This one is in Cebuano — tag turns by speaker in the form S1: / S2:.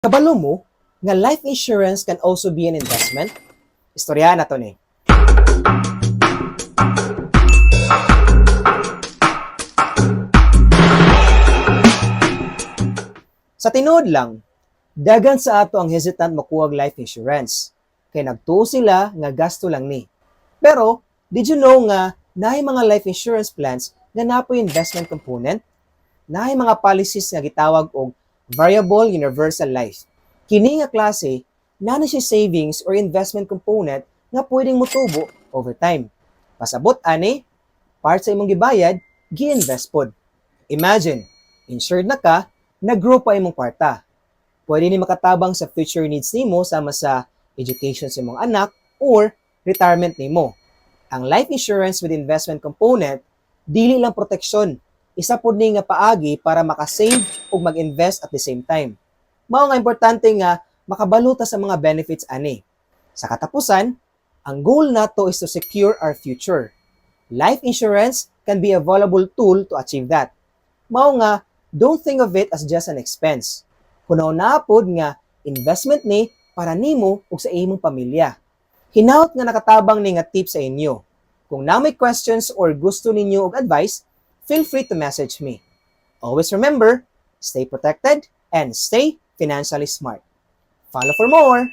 S1: Kabalo mo nga life insurance can also be an investment? Istorya na to ni. Sa tinuod lang, dagan sa ato ang hesitant mokuha og life insurance. Kay nagtuo sila nga gasto lang ni. Pero, did you know nga naay mga life insurance plans nga napoy investment component? Naay mga policies nga gitawag og variable universal life. Kini nga klase, naa na siya savings or investment component nga pwedeng motubo over time. Pasabot ani, part sa imong gibayad, gi-invest pod. Imagine, insured na ka, nag-grow pa imong kwarta. Pwede ni makatabang sa future needs nimo sama sa education sa imong anak or retirement nimo. Ang life insurance with investment component, dili lang proteksyon. Isa pod ni nga paagi para makasave ug mag-invest at the same time. Mao nga importante nga makabalo ta sa mga benefits ani. Sa katapusan, ang goal nato is to secure our future. Life insurance can be a valuable tool to achieve that. Mao nga, don't think of it as just an expense. Huna-hunaa pod nga investment ni para nimo ug sa imong pamilya. Hinaot nga nakatabang ni nga tip sa inyo. Kung naa may questions or gusto ninyo og advice, feel free to message me. Always remember, stay protected and stay financially smart. Follow for more!